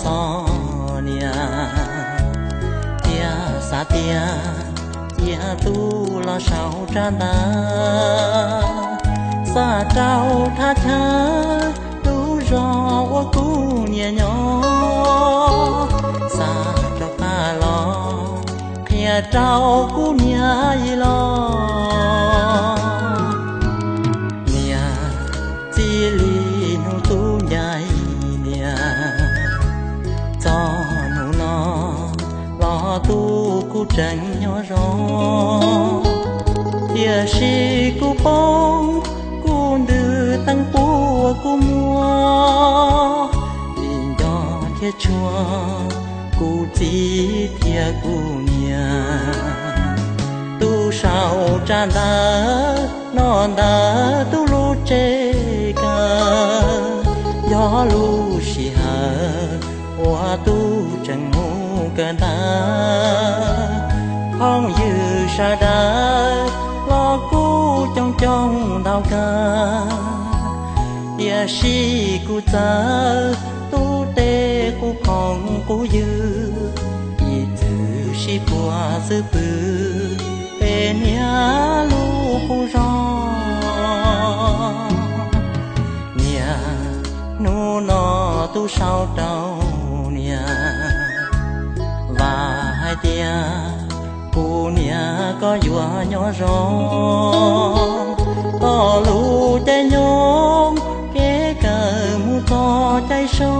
txog niam, thiaj xav tias cia tub los sau rab ntawv xa rau thaj chaw lub zos uas kuv niam nyob, xa rov qab los qhia rau kuv niam yig los. Niam, txij li hnub tub ncaim niam txog hnub no los tub kuj tseem nyob zoo, tiam sis kuv poob kuv ntws teeb puv uas kuv muaj, vim nco thiab tshua kuv txiv thiab kuv niam. Tub sau rab ntawv no ntawm tub lub tsev kawm, yog lub sij hawm uas tub tseem mus kawm ntawv. Phooj ywg sawv daws los kuj coob coob ntau kawg, tiam sis kuv txawv tub tej qub phooj qub ywg, ib txwm sib puag xwb pw pem niam lub qub zos. Niam, hnub no tub sau rau niam, vam hais tias kuv niam koj yuav nyob zoo, txoj lus caij nyoog kev kawm mus txog caij so.